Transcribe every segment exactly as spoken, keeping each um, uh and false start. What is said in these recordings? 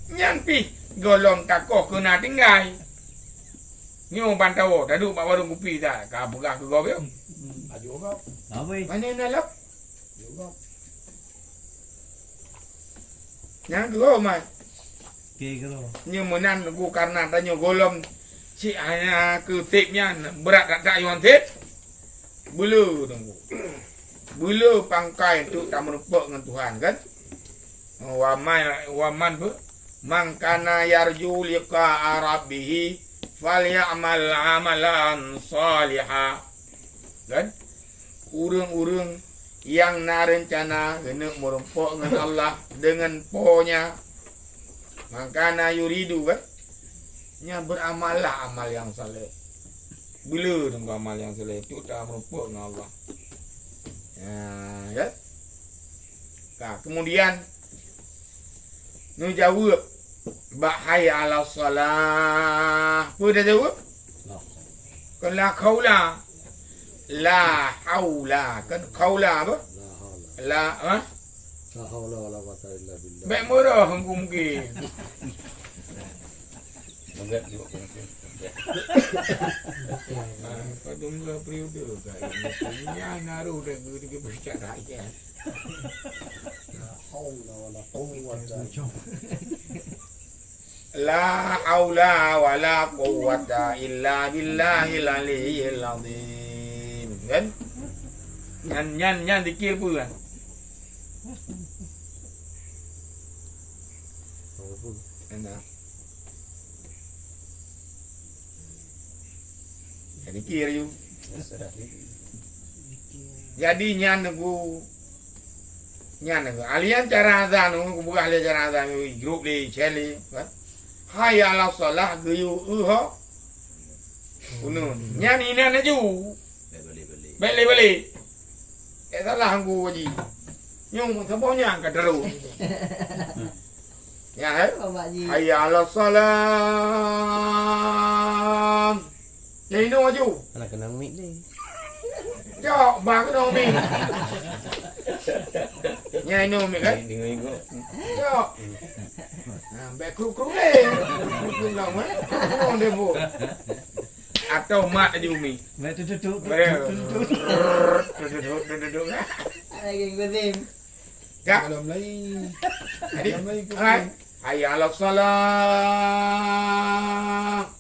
Nyan pih gohlom takoh keu na tinggai. Nyoe ban tawoe, taduek bak warong kupi that, ka peugah keu gob nyoe. Aju gob. Apa? Mana na lop? Aju gob. Nyang keudua, Mat. Oke, keudua. Nyoe meunan Teungku, karena tanyoe gohlom cit hanya keu sép nyan, brat that-that yuan sép. Beuleu Teungku. Beuleu pangkai untuk tameurumpok ngon Tuhan, kan? Wa man, wa man bu-, man kana yarju liqa'a rabbih falyamal amalan shaliha. Kan? Ureuëng-ureuëng nyang na reuncana keuneuk meurumpok ngon Allah deungon Po nya, maka na yuridu, kan? Nya beuramallah amal nyang saleh. Beuleu deungon amal nyang saleh, cok ta meurumpok ngon Allah. Ya, kan? Ka, kemudian neujaweueb bak hayya 'alas shalah. Peue tajaweueb? Kon la haula. La haula. Kon haula apa? La haula. La, ha? La haula wala quwwata illa billah. Bèk meuroh Teungku mungkin. Padum dua periode kan. Nya naru dah geu-, geu-, bercakap kan. La haula wala quwwata. La haula wala quwwata illa billahil aliyyil azim. Kan? Nyan, nyan, nyan zikir peue kan? Enak. Jadi kira you. Jadi nyan Teungku, nyan Teungku. Alian cara azan, Teungku, bukan alian cara azan, you grup le, celi, kan? Hayya 'alas shalah, geuyue, uh, ho. Kunun. Nyan inan laju. Balik-balik. Balik-balik. Eh, salah Teungku Haji. Nyung, saboh nyan ka terus. Ya, eh? Bapak Ji. Hayya 'alas shalah. Nyai Noh aju. Alah keunoe mic deh. Cok, bang keunoe mic. Nyai Noh mic, kan? Dengar-dengar. Cok. Nah, bèk kruk-kruk deh. Kruk-kruk dong, eh? Kruk deh, Bu. Atau mak aju umi. Bèk tutup-tutup, Bèk. Tutup-tutup. Tutup-tutup, tutup-tutup. Lagi kuzim. Ya. Dalam lain. Jadi, dalam lain hai. Hayya 'alas shalah.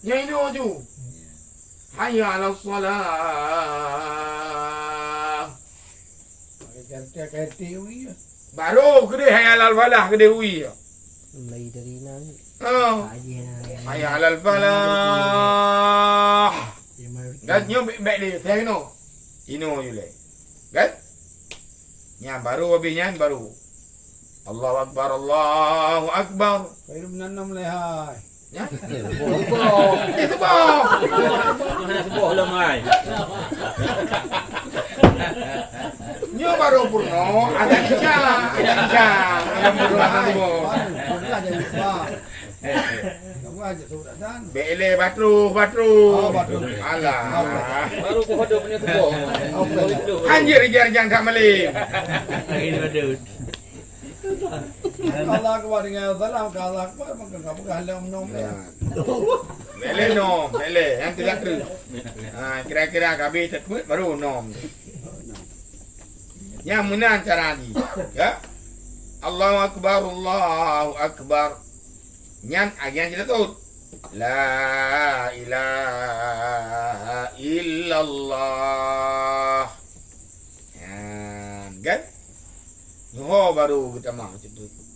Nyai Noh aju. Hayya 'alas shalah. Baru keudeh hayya 'alal falah keudeh ui. Mulai dari nang. Oh. Hayya 'alal falah. Kan nyoe bèk, bèk deh, saya keunoe. Inoe ju lé. Kan? Nyan baru, habis nyan baru. Allahu Akbar, Allahu Akbar. Khairun minan naum lehai. Nyan? Eh, suboh. Eh, suboh. Mana suboh lom hai? Nyoe baru purno, ada Isya, ada Isya. Ada purno, ada suboh. Baru, baru lah jadi suboh. Kamu aja surat dan. Bèk lé batruh, batruh. Oh, batruh. Alah. Baru ku hadap punya suboh. Oke. Hanjeuet ija-ija that malém. Ini ada. Allahu Akbar dengan salam ke Allahu Akbar, maka ka peugah lom nom dia. Nah. Bèk lé nom, bèk lé. Yang tidak kru. Ha, kira-kira ka habéh teupeuet baru nom. Nyang meunan cara jih. Ya. Allahu Akbar, Allahu Akbar. Nyan agian cit teutôt. La ilaha illallah. Nyan, kan? Nyoe baru geutamah cit teutôt.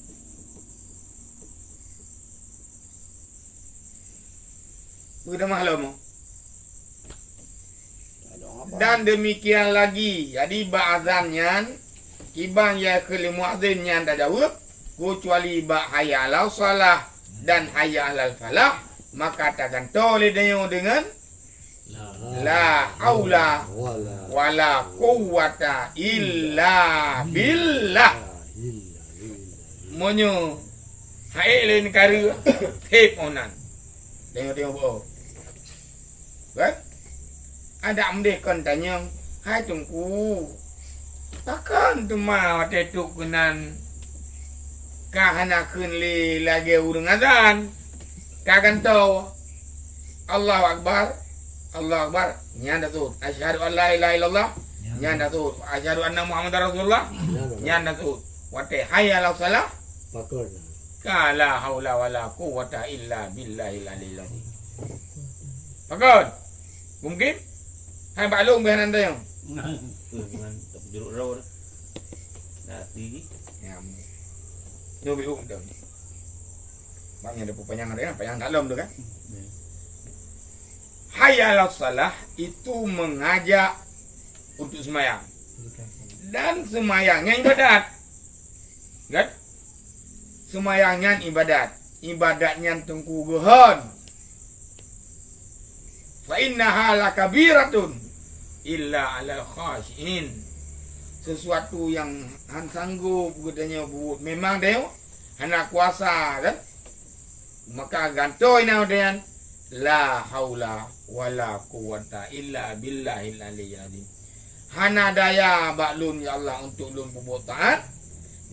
Geutamah lom. Dan demikian lagi, jadi bak azan nyan, kiban ya keu lé muazin nyan tajaweueb, kecuali bak hayya 'alas shalah dan hayya 'alal falah, maka tagantoe lé tanyoe deungon la haula wala quwwata illa billah. Meunyoe hai lé neukara, sép meunan. Tanyoe-tanyoe beuo. Kan? Adak meudeh kon tanyong, "Hai Teungku, pakon teuma watèe trok keunan Ka hana kheun lé lagèe ureueng azan. Ka gantoe. Allahu Akbar. Allahu Akbar. Nyan dak sot. Asyhadu an la ilaha illallah. Nyan dak sot. Asyhadu anna Muhammadar Rasulullah. Nyan dak sot. Watèe hayya 'alas shalah. Pakon. Ka la haula wala quwwata illa billahil aliyyil azim. Pakon. Mungkin? Hai bak lôn beuh nan dayong. Jeruk rau dah. Dah tinggi. Ya. Nyoe biuk dah. Bak nyan ada panyang ada kan? Panyang dalam tu kan? Hmm. Hayya 'alas shalah itu mengajak untuk sembahyang. Dan sembahyang nyan ibadat. Kan? Sembahyang nyan ibadat. Ibadat nyan teungku geuhon. Fa innaha lakabiratun illa 'alal khasyiin. Sesuatu nyang han sanggob geutanyoe buet. Memang tanyoe hana kuasa, kan? Maka gantoe na udean, la haula wala quwwata illa billahil aliyyil azim. Hana daya bak lôn, ya Allah, untuk lôn peubuet taat,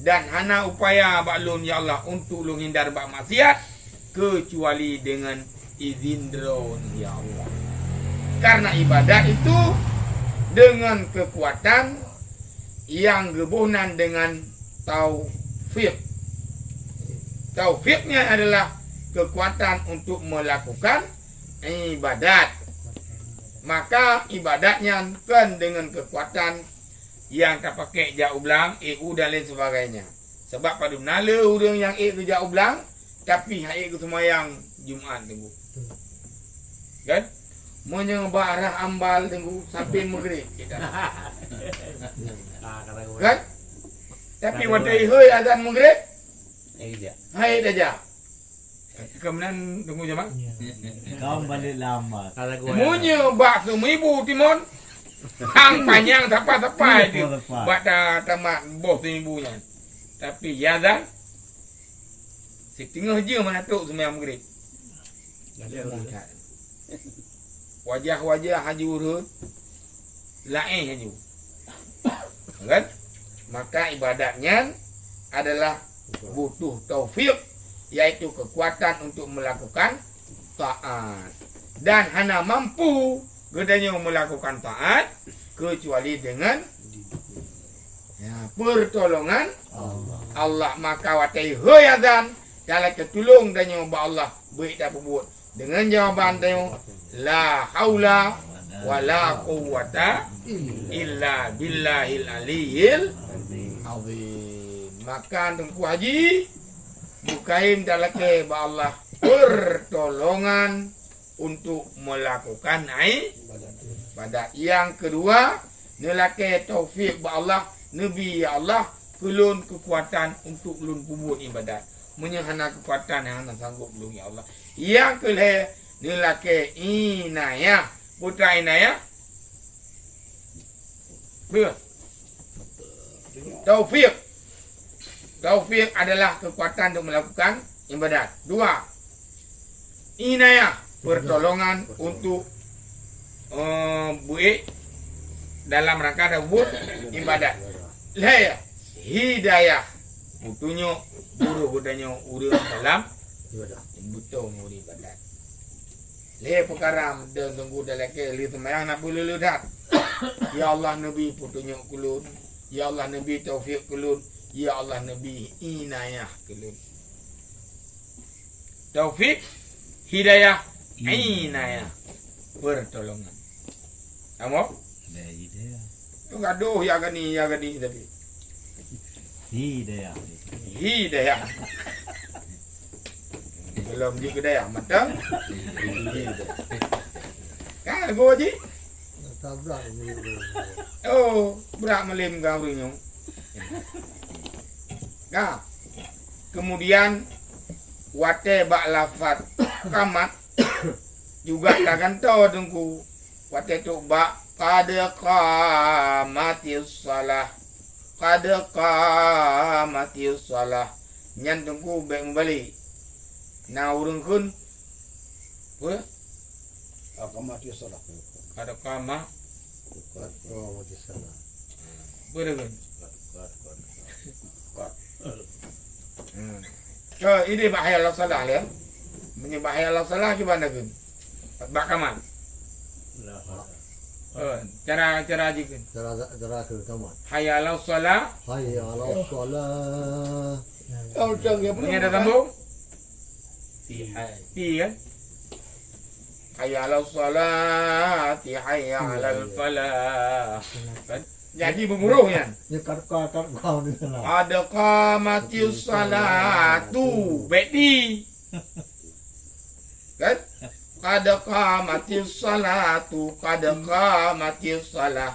dan hana upaya bak lôn, ya Allah, untuk lôn hindar bak maksiat, keucuali deungon izin Droeneuh, ya Allah. Karena ibadat itu deungon keukuatan nyang geuboh nan deungon taufik. Taufik nyan adalah keukuatan untuk melakukan ibadat. Maka ibadat nyan kon deungon keukuatan nyang tapakék jak u blang, ék u dan lain sebagainya. Sabab padub na le ureueng nyang ék geujak u blang, tapi han ék geuseumayang Jumat teungku. Kan? Meunyoe bak rah ambal teungku sampai maghrib kita. Ah, kata gua. Kan? Tapi kata watèe gua. Ihôi azan maghrib, Eh, ija. Hai dah jak. Keumeunang tunggu jamak. Kau balik lama. Kata gua. Meunyoe bak seumibu timon, hang panyang sapa-sapa itu. Sapa-sapa. Bak ta-, tamat boh seumibu nyan. Tapi ya dah, siteungoh jeuem hana trok seumayang maghrib. Wajah-wajah haju ureueng laén haju. Kan? Maka ibadat nyan adalah butuh taufik, yaitu kekuatan untuk melakukan taat. Dan hana mampu geutanyoe melakukan taat kecuali dengan, ya, pertolongan Allah. Allah. Maka watèe ihôi azan, talakèe tulông tanyoe bak Allah, beuék tapeubuet. Deungon jawaban tanyoe, la haula wala quwwata illa billahil aliyyil azim. Maka Teungku Haji, bukain talakèe bak Allah pertolongan untuk melakukan ai-, ibadat. Yang kedua, neulakèe taufik bak Allah, neubi, "Ya Allah, keu lôn keukuatan untuk lôn peubuet ibadat. Meunyoe hana keukuatan, hana sanggob lôn, ya Allah." Nyang keu lhèe, neulakèe inayah. Peue teuma inayah? Peue? Taufik. Taufik adalah kekuatan untuk melakukan ibadat. Dua, inayah, pertolongan untuk, eh, buet dalam rangka dan buet ibadat. Lhèe, hidayah, peutunyok, buruh geutanyoe ureueng dalam ibadat, beutôi ureueng ibadat. Lhèe peukara meuteun teungku dalakèe lheuh seumayang na peue lé-lé that. Ya Allah, neubi peutunyok keu lôn. Ya Allah, neubi taufik keu lôn. Ya Allah, neubi inayah keu lôn. Taufik, hidayah, inayah. Pertolongan. Kamoe? Ada hidayah. Tu gadoh ya gani, ya gani tapi. Hidayah. Hidayah. Belum di kedayah matang. Kan, Abu Haji? Tabrak ni. Oh, brat malem kau hari nyoe. Nah, kemudian watèe bak lafaz qamat juga tagantoe teungku. Watèe trok bak qad qamatis shalah. Qad qamatis shalah. Nyan teungku bèk meubalek. Na ureueng kheun, peue? Qad qamatis shalah. Qad qama. Qad qamatis shalah. Peue dia kheun? Qad, qad, qad. Qad. Hmm. Ke, ini bak hayya 'alas shalah, ya. Meunyoe bak hayya 'alas shalah, cuba anda ke. Bak kamat. Oh, cara, cara aja ke. Cara, cara ke kamat. Hayya 'alas shalah. Hayya 'alas shalah. Meunyoe ada sambung? Ti, hai. Ti, kan? Hayya 'alas shalati, hayya 'alal falah. Kan? Jadi beumuroh nyan. Ni kad ka, kad ka ni salah. Qad qamatis shalatu. Bek di. Kan? Qad qamatis shalatu, qad qamatis shalah.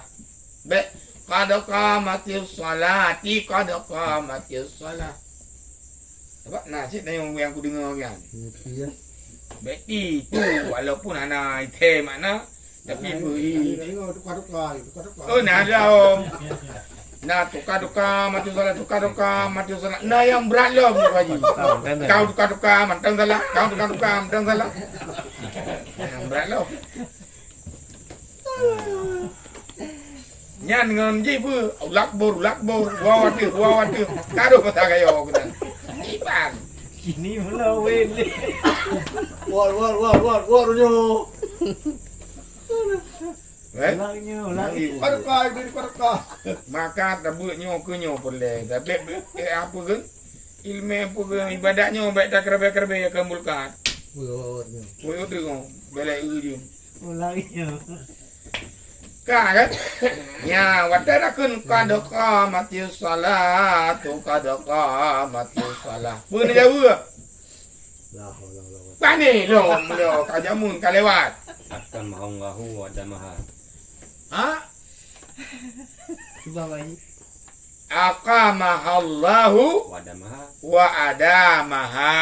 Bek, qad qamatis shalati, qad qamatis shalah. Nampak? Nah, cit na nyang, nyang kudeungoe nyan. Iya, iya. Bek di tu, walaupun hana item makna, tapi beri. Tuka-tuka, tuka-tuka. Oh, na ada, Om. Na tuka-tuka, mati salah, tuka-tuka, mati salah. Na nyang brat lom, Pak Haji. Kau tuka-tuka, mantong salah. Kau tuka-tuka, mantong salah. Nyang brat lom. Nyan ngon jih peue? Allahu Akbar, Allahu Akbar. Allahu Akbar, Allahu Akbar. Ka rôh masa kayô keunan. Iban. Kini mula wen. Wal, wal, wal, wal, wal nyoe. Eh? Ulang nyoe, ulang. Paduka, ibu paduka. Maka tabeuet nyoe keu nyoe peureulèe. Tapi, eh, apa ke? Ilmu apa ke? Ibadat nyoe baik tak kerebe-kerebe ya kembulkan. Woi, woi, woi, nyoe. Woi, woi, tu, belai ujung. Ulang nyoe. Ka, kan? Nya, watèe takheun, "Qad qamatis shalatu, qad qamatis shalah." Peue neujaweueb? La haula wala quwwata. Pane lom, lom, ka jameun, ka lewat. Aqamahallahu wa adamaha. Ha? Cuba, Pak Haji. Aqamahallahu wa adamaha. Wa adamaha.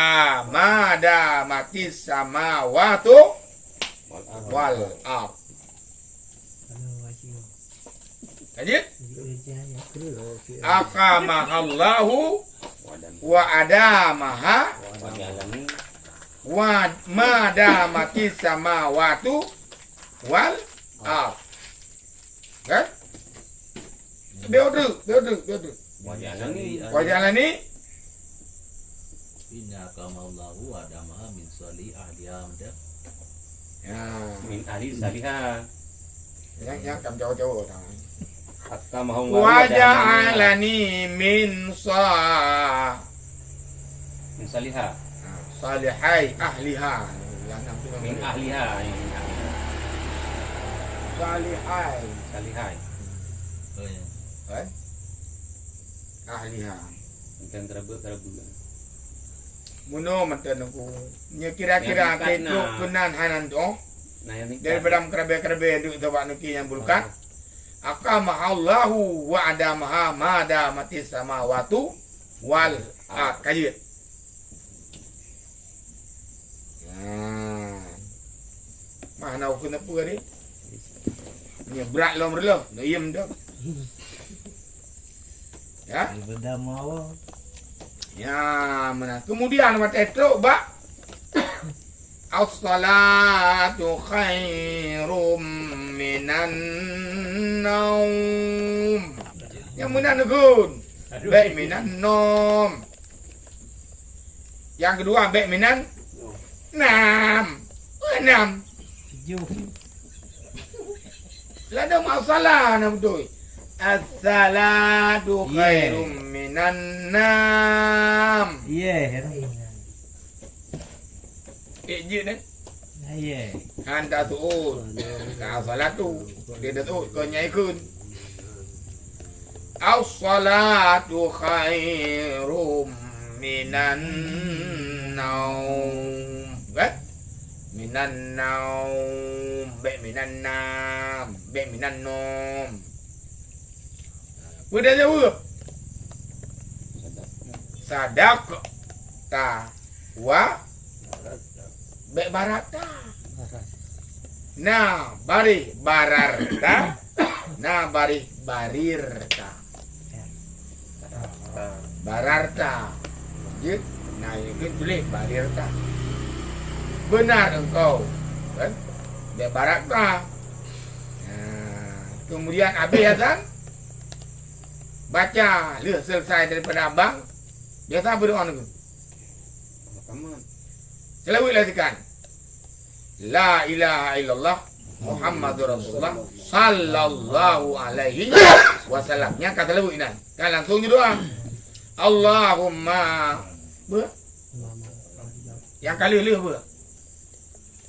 Ma damatis samawatu wal ard. Wal ard. Lanjut. Aqamahallahu wa adamaha. Wa ma damatis samawatu wal ard. Kan? Beu treuk, beu treuk, beu treuk. Wa ja'alani. Wa ja'alani. Inna aqamallahu wa adamaha min salihi ahliha. Ya. Min ahli saliha. Yang, yang kam jauh-jauh dah. Aqamallahu wa adamaha. Wa ja'alani min sa- Min saliha. Ha, salihai ahliha. Yang enam tu min ahliha, ya, min ahliha. Salihai. Salihai. Oh, ya. Eh? Ahliha. Teuntang keureubeuk-keureubeuk. Meunoe mantong Teungku. Nyoe kira-kira keunan hana nyoe. Nah, yang daripada meukeureubeuk-keureubeuk duek teuh bak niki nyang bulukat. Aqamahallahu wa adamaha ma damatis samawatu wal ard. Ka jeuet. Nah. Mah na ukeue neupeu tadi. Nyoe brat lom reuloh, neuyiem dah. Ya? Daripada mawa. Ya, meunan. Kemudian watèe trok bak as-salatu khairum minan naum. Nyang meunan neukheun. Bèk minan nom. Nyang keudua, bèk minan nam. Nam. Tujoh. Ladôm as-salah na beutôi. As-salatu khairum minan nam. Iya, ya. Eh, jeuet, eh? Iya. Han taseuôt. Ka as-salatu. Dia taseuôt keu nyai kheun. As-salatu khairum minan naum. Kan? Minan naum. Bèk minan nam. Bèk minan nom. Peue jaweueb? Sadaqta. Wa bèk barata. Na baréh bararta, na baréh barirta. Bararta. Jeuet, na jeuet tuléh barirta. Benar engkau, kan? Bèk barata. Nah, kemudian habéh azan, baca lheueh selesai daripada abang, Biasa berdoa nunggu. Seulaweuet lah tekan. La ilaha illallah Muhammadur Rasulullah sallallahu alaihi wasallam. Nyang ka seulaweuet inan. Kan langsung je doa. Allahumma. Apa? Nyang ka lheueh-lheueh apa?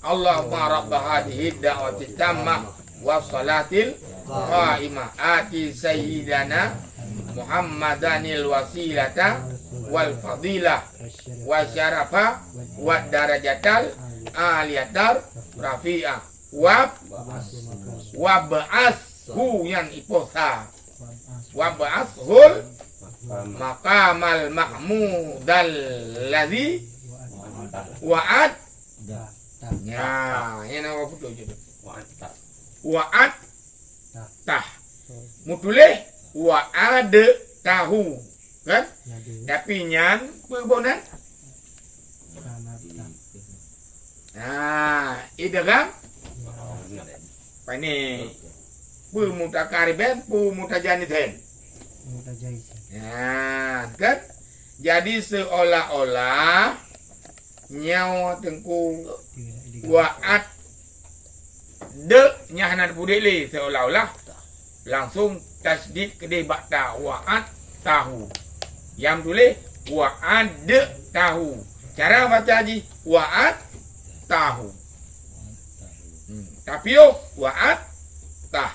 Allahumma rabba hadhihi da'wati tammah was salatil qaimah ati sayyidana Muhammadanil wasilata wal fadilah wa syarafa wa darajatal aliyatar rafi'ah wab wab'ashu nyang iposa wab'ashul maqamal mahmudal ladzi wa'ad. Ya, ini nama betul je tu. Wa'ad tah. Mutuléh wa'ad tahu. Kan? Tapi nyan peue boh nan? Ha, idgham. Apa ni? Peue mutakariben, peue mutajanisen. Ya, kan? Jadi seolah-olah nyoe teungku wa'ad de nyah hana teupudek lé seolah-olah langsung tasydid keudeh bak ta wa'ad tahu. Nyang tuléh wa'ad tahu. Cara baca jih wa'ad tahu. Hmm. Tapi oh wa'ad tah.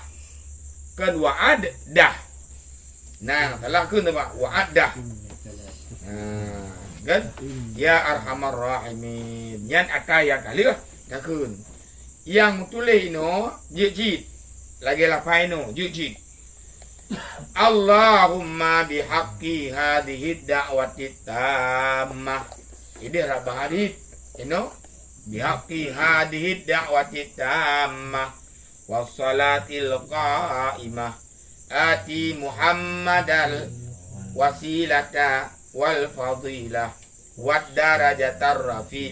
Kan wa'ad dah. Nah, salah keu nama wa'addah. Nah, kan? Ya arhamar rahimin. Nyan ata nyang ka lheueh ka kheun. Nyang tuléh inoe jeuet cit. Lagée lafai inoe jeuet cit. Allahumma bihaqqi hadhihi da'wati tammah. Ideh rabah hadith inoe bihaqqi hadhihi da'wati tammah wassalatil qaimah ati Muhammadal wasilata wal fadilah wad darajatar rafi'ah.